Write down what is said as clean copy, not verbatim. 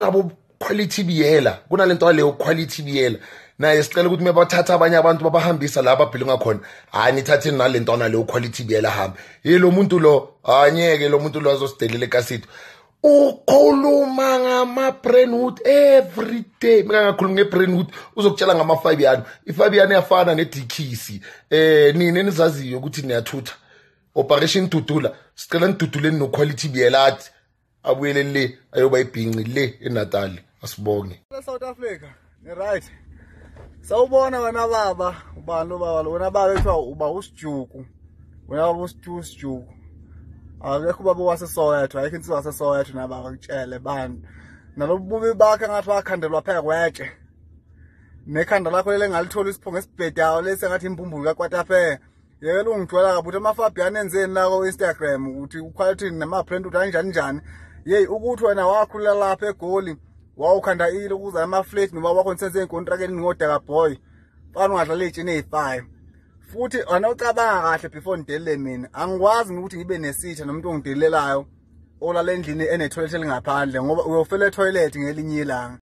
Abo Quality Biyela, kunalento leyo Quality Biyela naye, sicela ukuthi mebathatha abanye abantu babahambisa la babhilonga khona, hayi, nithatheni nale ntwana leyo Quality Biyela, hambe ye lo muntu lo, anyeke lo muntu lo azosidelela ekasitho. Ukhuluma ngama-Brentwood every day. Mina ngakhuluma nge-Brentwood, uzokutshela ngama-Fabiano. I-Fabiano iyafana nedikisi. Nini enizaziyo ukuthi niyathutha Operation Dudula, sicela niduduleni no-Quality Biyela, athi abuyele le ayoba ibhinci le eNatali. Asibonge. South Africa ni right. Sawubona wena baba, ubani lo baba lo? Wena baba ekuthiwa uba usijuku, wena baba usijuku. Akekho ubaba waseSoweto, ayikho insizwa yaseSoweto nababa ngitshele bani. Nalobu bubi bakhe ngathi wakhandelwa pheka kwetshe. Nekhanda lakho lele ngalithola isiphongo esibhedayo lesi ngathi imbumbulu kakwatape. Yekela ungigcwela kabi ukuthi ama-Fabian enzeni la ko-Instagram, ukuthi uQuality nama-Brentwood ukuthi kanjani njani. Yeyi, ukuthi wena wakhulela lapha eGoli, wawukhanda ile ukuza ama-flat noma wakho nisenze ey'nkontrakeni ngodaka boy. Mfana, ungadlala iy'tsheni ey'fayo. Futhi wena ucabanga kahle before ngidelele mina. Angikwazi ukuthi ngibe nesitha nomuntu ongidelelayo olala endlini ene-toilet elingaphandle, ngoba uyofela e-toilet ngelinye ilanga.